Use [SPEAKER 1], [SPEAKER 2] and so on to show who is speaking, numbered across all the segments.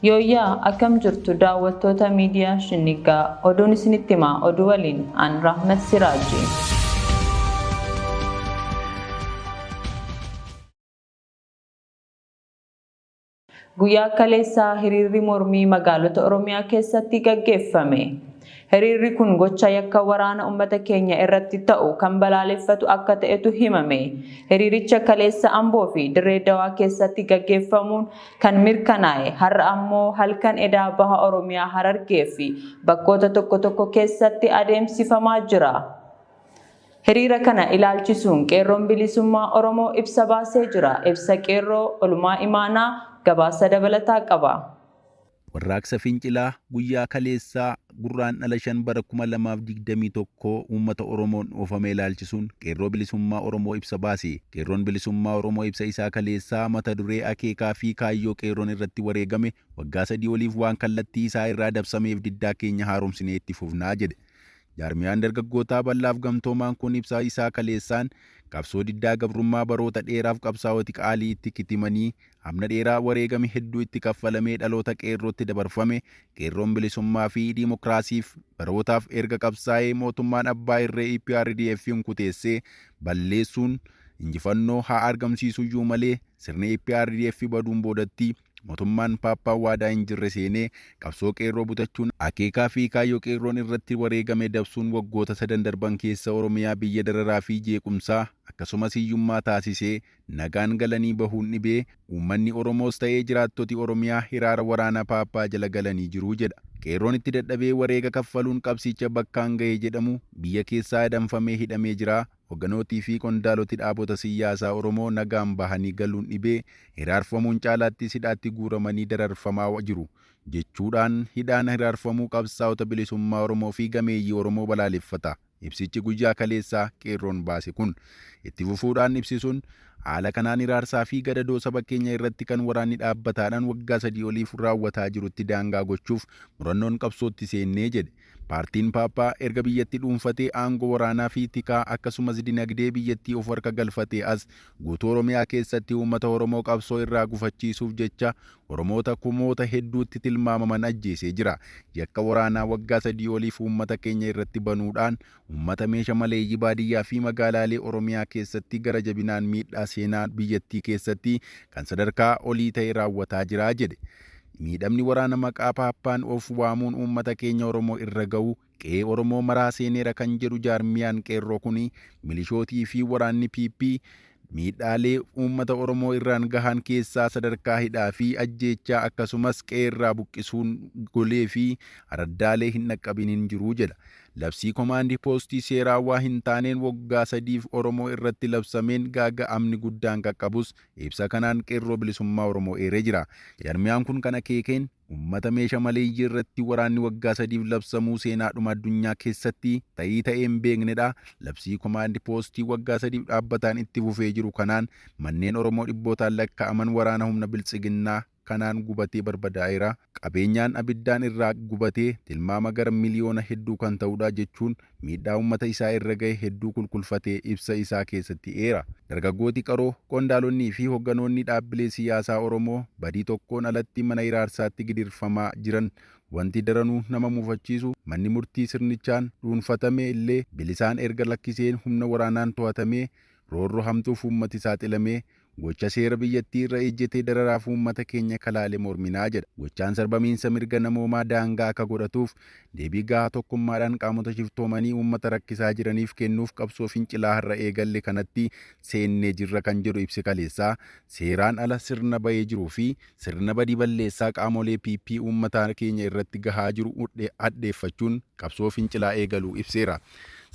[SPEAKER 1] Yooyyaa akkam jirtu daawwattoota miidiyaa Shinniggaa oduun isinitti himaa oduu waliin an Rahmat Siraaji. Guyyaa kaleessaa hiriirri mormii magaalota Oromiyaa keessatti gaggeeffame. Hiriirri kun gocha yakka waraana uummata keenya irratti ta'u kan balaaleffatu akka ta'etu himame. Hiriiricha kaleessa Amboo fi Dirree Dawaa keessatti gaggeeffamuun kan mirkanaa'e har'a ammoo halkan edaa baha Oromiyaa Harargee fi bakkoota tokko tokko keessatti adeemsifamaa jira. Hiriira kana ilaalchisuun Qeerroon Bilisummaa Oromoo ibsa baasee jira. Ibsa Qeerroo Olumaa Imaanaa gabaasa dabalataa qaba.
[SPEAKER 2] Warraaqsa Fincilaa guyyaa kaleessaa Gurraandhala 5 bara 2021 uummata Oromoon oofame ilaalchisuun Qeerroo Bilisummaa Oromoo ibsa baase. Qeerroon Bilisummaa Oromoo ibsa isaa kaleessaa mata duree akeekaa fi kaayyoo Qeerroon irratti wareegame waggaa sadii oliif waan kallattii isaa irraa dabsameef diddaa keenya haaromsinee itti fufnaa jedhe. Jaarmiyaan dargaggootaa bal'aaf gamtoomaan kun ibsa isaa kaleessaan, qabsoo diddaa gabrummaa baroota dheeraaf qabsaa'oti qaalii itti kitimanii, amna dheeraa wareegami hedduu itti kaffalamee dhaloota Qeerrootti dabarfame, Qeerroon bilisummaa fi diimokiraasiif barootaaf erga qabsaa'ee mootummaan abbaa irree EPRDF hunkuteessee balleessuun injifannoo haa argamsiisuyyuu malee sirni EPRDF baduun boodatti Mootummaan Paappaa waadaa hin jirre seenee qabsoo Qeerroo butachuun akeekaa fi kaayyoo Qeerroon irratti wareegame dabsuun waggoota sadan darban keessa Oromiyaa biyya dararaa fi jeequmsaa akkasumas hiyyummaa taasisee nagaan galanii bahuun dhibee uummanni Oromoos ta'ee jiraattoti Oromiyaa hiraara waraana Paappaa jala galanii jiru jedha. Qeerroon itti dadhabee wareega kaffaluun qabsicha bakkaan gahe jedhamu biyya keessaa adamfamee hidhamee jira. Hogganootii fi qondaaloti dhaabota siyyaasaa Oromoo nagaan bahanii galuun dhibee, hiraarfamuun caalaattis hidhaatti guuramanii dararfamaa jiru, jechuudhaan hidhaan hiraarfamuu qabsaa'ota bilisummaa Oromoo fi gameeyyii Oromoo balaaleffata ibsichi guyyaa kaleessaa Qeerroon baase kun. Itti fufuudhaan ibsi sun, haala kanaan hiraarsaa fi gadadoo saba keenya irratti kan waraanni dhaabbataadhaan waggaa sadii oliif raawwataa jirutti daangaa gochuuf murannoon qabsootti seennee jedhe. Paartiin Paappaa erga biyyatti dhuunfatee aangoo waraanaa fi tikaa akkasumas dinagdee biyyattii of harka galfatee as guutuu Oromiyaa keessatti uummata Oromoo qabsoo irraa gufachiisuuf jecha Oromoota kumoota hedduutti tilmaamaman ajjeesee jira. Yakka waraanaa waggaa sadii oliif uummata keenya irratti banuudhaan uummata meesha maleeyyii baadiyyaa fi magaalaalee Oromiyaa keessatti gara jabinaan miidhaa seenaa biyyattii keessatti kan sadarkaa olii ta'e raawwataa jira jedhe. Miidhamni waraana maqaa Paappaan of waamuun uummata keenya Oromoo irra ga'u qe'ee Oromoo maraa seeneera kan jedhu jaarmiyaan Qeerroo kuni milishootii fi waraanni PP miidhaalee uummata Oromoo irraan gahan keessaa sadarkaa hidhaa fi ajjeechaa akkasumas qe'ee irraa buqqisuun golee fi araddaalee hin dhaqqabin hin jiru jedha. Labsii komaandi poostii seeraawaa hin taaneen waggaa sadiif Oromoo irratti labsameen gaaga'amni guddaan qaqqabus Ibsa kanaan Qeerroo Bilisummaa Oromoo eeree jira. Jarmiyaan kun kan akeekeen ummata meesha maleeyyii irratti waraanni waggaa sadiif labsamuu seenaadhuma addunyaa keessatti ta'ii ta'ee hin beeknedha. Labsii komaandi poostii waggaa sadiif dhaabbataan itti fufee jiru kanaan manneen Oromoo dhibbootaan lakka'aman waraana humna Biltsiginnaa kanaan gubatee barbadaa'eera. Qabeenyaan abiddaan irraa gubatee tilmaama gara miliyoona hedduu kan ta'udha jechuun miidhaa uummata isaa irra gahe hedduu kulkulfatee ibsa isaa keessatti eera. Dargaggooti qaroo, qondaalonnii fi hogganoonni dhaabbilee siyaasaa Oromoo badii tokkoon alatti mana hiraarsaatti gidirfamaa jiran wanti daranuu nama mufachiisu manni murtii sirnichaan dhuunfatame illee bilisaan erga lakkiseen humna waraanaan to'atamee roorroo hamtuuf uummati saaxilamee Gocha seera biyyattii irra ejjetee dararaaf uummata keenya kalaale morminaa jedha. Gochaan sarbamiinsa mirga namoomaa daangaa akka godhatuuf deebii gahaa tokkummaadhaan qaamota shiftoomanii uummata rakkisaa jiraniif kennuuf qabsoo fincilaa har'a eegalle kanatti seennee jirra kan jedhu ibsi kaleessaa seeraan ala sirna bahee jiruu fi sirna badii balleessaa qaamolee PP uummata keenya irratti gahaa jiru hadheeffachuun qabsoo fincilaa eegaluu ibseera.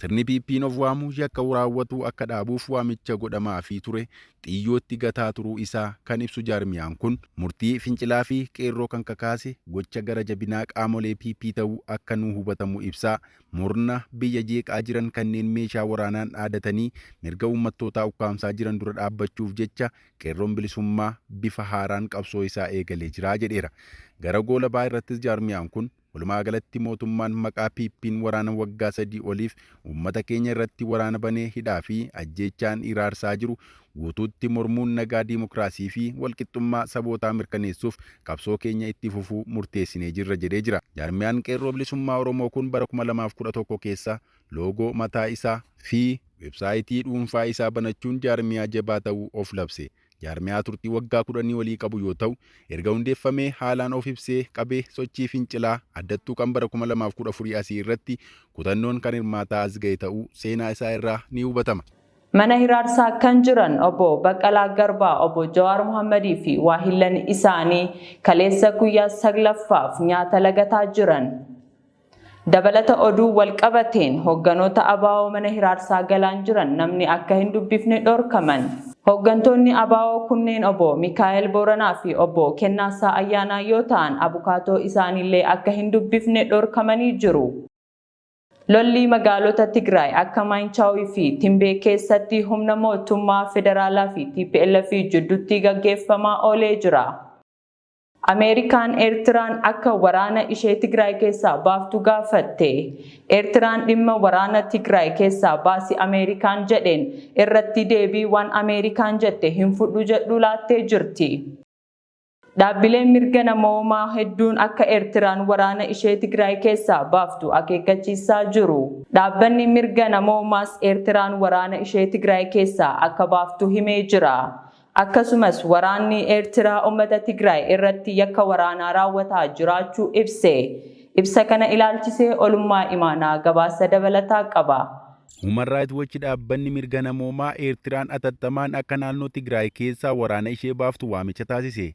[SPEAKER 2] Sirni PPn of waamu yakka raawwatu akka dhaabuuf waamicha godhamaafii ture xiyyootti gataa turuu isaa kan ibsu jaarmiyaan kun, murtii fincilaa fi qeerroo kan kakaase gocha gara jabinaa qaamolee PP ta'uu akka nuu hubatamu ibsaa, murna biyya jeeqaa jiran kanneen meeshaa waraanaan dhaadatanii mirga uummattootaa ukkaamsaa jiran dura dhaabbachuuf jecha Qeerroon Bilisummaa bifa haaraan qabsoo isaa eegalee jira jedheera. Gara goolabaa irrattis jaarmiyaan kun walumaa galatti mootummaan maqaa PP'n waraana waggaa 3 oliif uummata keenya irratti waraana banee hidhaa fi ajjeechaan iraarsaa jiru guutuutti mormuun nagaa, diimokiraasii fi walqixxummaa sabootaa mirkaneessuuf qabsoo keenya itti fufuu murteessinee jirra jedhee jira. Jaarmiyaan Qeerroo Bilisummaa Oromoo kun bara 2011 keessa loogoo mataa isaa fi websaayitii dhuunfaa isaa banachuun jaarmiyaa jabaa ta'uu of labse. Jaarmiyaa turtii waggaa 10 olii qabu yoo ta'u, erga hundeeffamee haalaan of ibsee qabee sochii fincilaa addattuu kan bara 2014 asii irratti kutannoon kan hirmaataa as ga'e ta'uu seenaa isaa irraa ni hubatama.
[SPEAKER 1] Mana hiraarsaa kan jiran obbo Baqqalaa Garbaa, obbo Jawaar Mohammadii fi waahillan isaanii kaleessa guyyaa 9ffaaf nyaata lagataa jiran. Dabalata oduu walqabateen hogganoota ABO mana hiraarsaa galaan jiran namni akka hin dubbifne dhorkaman. Hooggantoonni ABO kunneen obbo Mikaa'el Booranaa fi obbo Kennaasaa Ayyaanaa yoo ta'an, abukaatoo isaaniillee akka hin dubbifne dhorkamanii jiru. Lolli magaalota Tigraay akka Maayinchaawii fi Timbee keessatti humna mootummaa federaalaa fi TPLF jidduutti gaggeeffamaa oolee jira. Ameerikaan Eertiraan akka waraana ishee Tigraay keessaa baaftu gaafatte. Eertiraan dhimma waraana Tigraay keessaa baasi Ameerikaan jedheen irratti deebii waan Ameerikaan jette hin fudhu jedhu laattee jirti. Dhaabbileen mirga namoomaa hedduun akka Eertiraan waraana ishee Tigraay keessaa baaftu akeekkachiisaa jiru. Dhaabbanni mirga namoomaas Eertiraan waraana ishee Tigraay keessaa akka baaftu himee jira. Akkasumas waraanni Eertiraa uummata Tigraay irratti yakka waraanaa raawwataa jiraachuu ibse. Ibsa kana ilaalchisee Olummaa Imaanaa gabaasa dabalataa qaba.
[SPEAKER 2] Human Rights Watch, dhaabbanni mirga namoomaa, Eertiraan atattamaan akka naannoo Tigraay keessaa waraana ishee baaftu waamicha taasise.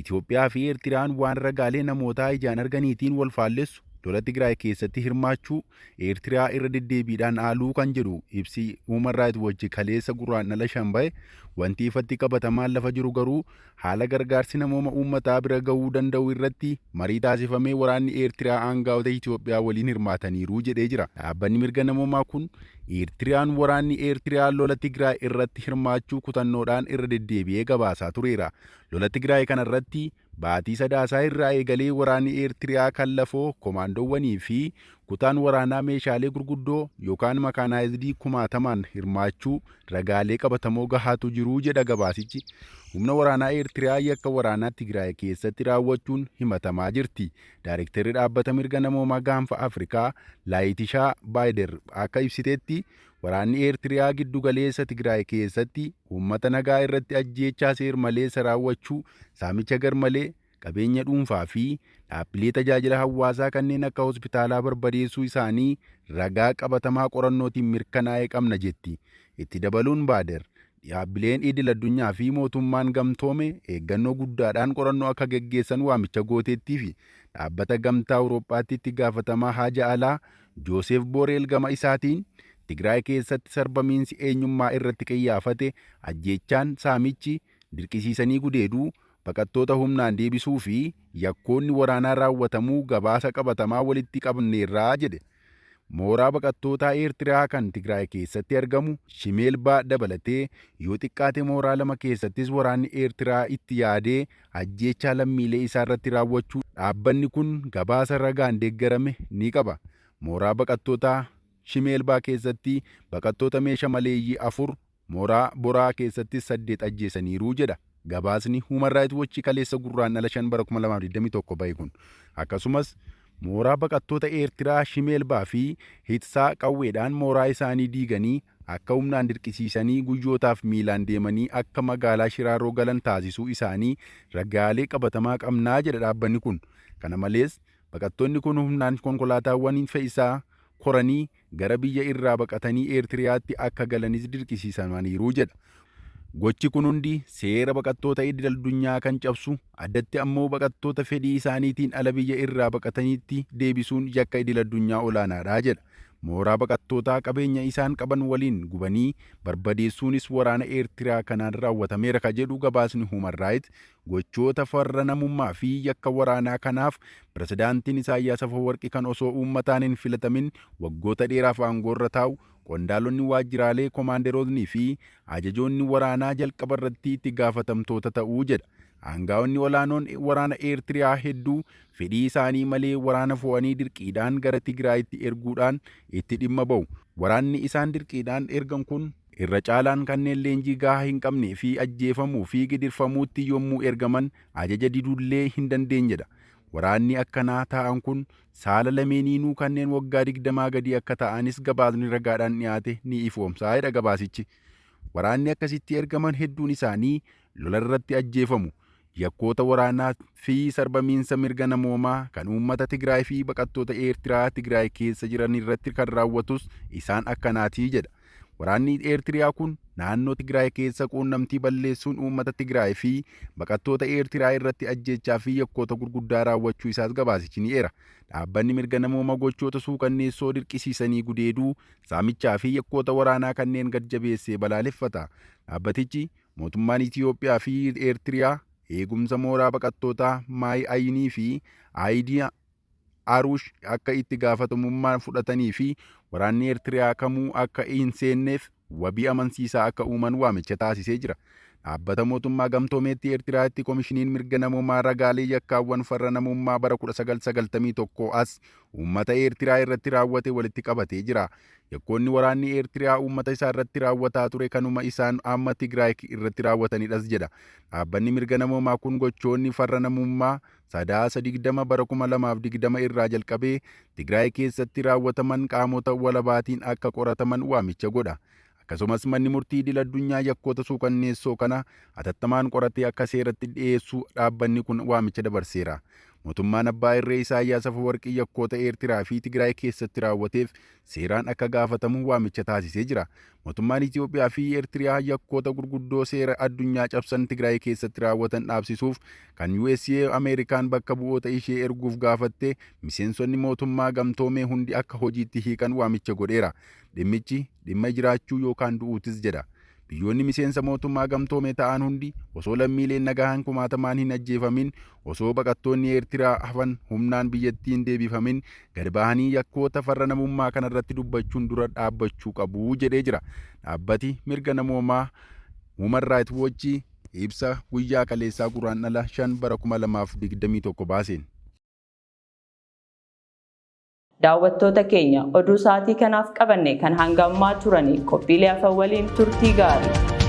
[SPEAKER 2] Itoophiyaa fi Eertiraan waan ragaalee namootaa ijaan arganiitiin wal faallessu lola Tigraay keessatti hirmaachuu Eertiraa irra deddeebiidhaan haaluu kan jedhu ibsi Human Rights Watch kaleessa Guraandhala 5 bahe, wanti ifatti qabatamaan lafa jiru garuu haala gargaarsi namooma uummataa bira gahuu danda'u irratti marii taasifamee waraanni Eertiraa aangaa'ota Itoophiyaa waliin hirmaataniiru jedhee jira. Dhaabbanni mirga namoomaa kun Eertiraan waraanni Eertiraa lola Tigraay irratti hirmaachuu kutannoodhaan irra deddeebi'ee gabaasaa tureera. Lola Tigraay kanarratti baatii Sadaasaa irraa eegalee waraanni Eertiraa kan lafoo, komaandoowwanii fi kutaan waraanaa meeshaalee gurguddoo yookaan makaanaayizidii kumaatamaan hirmaachuu ragaalee qabatamoo gahaatu jiru jedha gabaasichi. Humna waraanaa Eertiraa yakka waraanaa Tigraay keessatti raawwachuun himatamaa jirti. Daarektarri dhaabbata mirga namoomaa gaanfa Afrikaa Laayitishaa Baayider akka ibsitetti, waraanni Eertiraa giddu galeessa Tigraay keessatti uummata nagaa irratti ajjeechaa seer-maleessa raawwachuu, saamicha garmalee, qabeenya dhuunfaa fi dhaabbilee tajaajila hawaasaa kanneen akka hospitaalaa barbadeessuu isaanii ragaa qabatamaa qorannootiin mirkanaa'e qabna jetti. Itti dabaluun Baader, dhaabbileen idil addunyaa fi mootummaan gamtoome eeggannoo guddaadhaan qorannoo akka geggeessan waamicha gooteettii fi dhaabbata gamtaa Awuroophaatti itti gaafatamaa haja alaa Jooseef Booreel gama isaatiin, Tigraay keessatti sarbamiinsi eenyummaa irratti qiyyaafate, ajjeechaan, saamichi, dirqisiisanii gudeeduu, baqattoota humnaan deebisuu fi yakkoonni waraanaa raawwatamuu gabaasa qabatamaa walitti qabneerraa jedhe. Mooraa baqattootaa Eertiraa kan Tigraay keessatti argamu Shimeelbaa dabalatee yoo xiqqaate mooraa 2 keessattis waraanni Eertiraa itti yaadee ajjeechaa lammiilee isaa irratti raawwachuu dhaabbanni kun gabaasa ragaan deeggarame ni qaba. Mooraa baqattootaa Shimeelbaa keessatti baqattoota meesha maleeyyii 4, mooraa Boraa keessattis 8 ajjeesaniiru jedha gabaasni Human Rights Watch kaleessa Gurraandhala 5 bara 2021 bahe kun. Akkasumas mooraa baqattoota Eertiraa Shimeelbaa fi Hitsaa qawweedhaan mooraa isaanii diiganii akka humnaan dirqisiisanii guyyootaaf miilaan deemanii akka magaalaa Shiraaroo galan taasisuu isaanii ragaalee qabatamaa qabnaa jedha dhaabbanni kun. Kana malees baqattoonni kun humnaan konkolaataawwan fe'isaa koranii gara biyya irraa baqatanii Eertiriyaatti akka galanis dirqisiisamaniiru jedha. Gochi kun hundi seera baqattoota idil addunyaa kan cabsu, addatti ammoo baqattoota fedhii isaaniitiin ala biyya irraa baqataniitti deebisuun yakka idil addunyaa olaanaadha jedha. Mooraa baqattootaa qabeenya isaan qaban waliin gubanii barbadeessuunis waraana Eertiraa kanaan raawwatameera ka jedhu gabaasni Human Rights, gochoota farra namummaa fi yakka waraanaa kanaaf pirezidaantiin Isaayyaas Afawarqi kan osoo uummataan hin filatamin waggoota dheeraaf aangoorra taa'u, qondaalonni waajjiraalee, komaanderootni fi ajajoonni waraanaa jalqaba irratti itti gaafatamtoota ta'uu jedha. Aangaa'onni olaanoon waraana Eertiriyaa hedduu fedhii isaanii malee waraana fo'anii dirqiidhaan gara Tigraayitti erguudhaan itti dhimma ba'u. Waraanni isaan dirqiidhaan ergan kun irra caalaan kanneen leenjii gahaa hin qabnee fi ajjeefamuu fi gidirfamuutti yommuu ergaman ajaja didullee hin dandeenyedha. Waraanni akkanaa ta'an kun saala lameeniinuu kanneen waggaa 20 gadii akka ta'anis gabaasni ragaadhaan dhiyaate ni ifoomsa jedha gabaasichi. Waraanni akkasitti ergaman hedduun isaanii lola irratti ajjeefamu. Yakkoota waraanaa fi sarbamiinsa mirga namoomaa kan uummata Tigraay fi baqattoota Eertiraa Tigraay keessa jiran irratti kan raawwatus isaan akkanaatii jedha. Waraanni Eertiriyaa kun naannoo Tigraay keessa quunnamtii balleessuun uummata Tigraay fi baqattoota Eertiraa irratti ajjeechaa fi yakkoota gurguddaa raawwachuu isaas gabaasichi ni eera. Dhaabbanni mirga namoomaa gochoota suukanneessoo dirqisiisanii gudeeduu, saamichaa fi yakkoota waraanaa kanneen gad jabeessee balaaleffata. Dhaabbatichi mootummaan Itiyoophiyaa fi Eertiriyaa eegumsa mooraa baqattootaa Maayi Ayinii fi Aayidii Aruush akka itti gaafatamummaan fudhatanii fi waraanni Eertiriyaa kamuu akka hin seenneef wabii amansiisaa akka uuman waamicha taasisee jira. Dhaabbata mootummaa gamtoomeetti Eertiraatti koomishiniin mirga namoomaa ragaalee yakkaawwan farra namummaa bara 1991 as uummata Eertiraa irratti raawwate walitti qabatee jira. Yakkoonni waraanni Eertiriyaa uummata isaa irratti raawwataa ture kanuma isaan amma Tigraay irratti raawwatanidhas jedha. Dhaabbanni mirga namoomaa kun gochoonni farra namummaa Sadaasa 20 bara 2020 irraa jalqabee Tigraay keessatti raawwataman qaamota walabaatiin akka qorataman waamicha godha. Akkasumas manni murtii idil addunyaa yakkoota suukanneessoo kana hatattamaan qoratee akka seeratti dhiyeessu dhaabbanni kun waamicha dabarseera. Mootummaan abbaa irree Isaayyaas Afawarqii yakkoota Eertiraa fi Tigraay keessatti raawwateef seeraan akka gaafatamu waamicha taasisee jira. Mootummaan Itiyoophiyaa fi Eertiriyaa yakkoota gurguddoo seera addunyaa cabsan Tigraay keessatti raawwatan dhaabsisuuf kan USA Ameerikaan bakka bu'oota ishee erguuf gaafatte miseensonni mootummaa gamtoomee hundi akka hojiitti hiikan waamicha godheera. Dhimmichi dhimma jiraachuu yookaan du'uutis jedha. Biyyoonni miseensa mootummaa gamtoomee ta'an hundi osoo lammiileen nagahaan kumaatamaan hin ajjeefamin, osoo baqattoonni Eertiraa hafan humnaan biyyattii hin deebifamin gad bahanii yakkoota farra namummaa kanarratti dubbachuun dura dhaabbachuu qabu jedhee jira. Dhaabbati mirga namoomaa Human Rights Watch ibsa guyyaa kaleessaa Guraandhala 5 bara 2021 baaseen.
[SPEAKER 1] Daawwattoota keenya, oduu sa'aatii kanaaf qabanne kan hanga ammaa turanii, qophiilee hafan waliin turtii gaarii.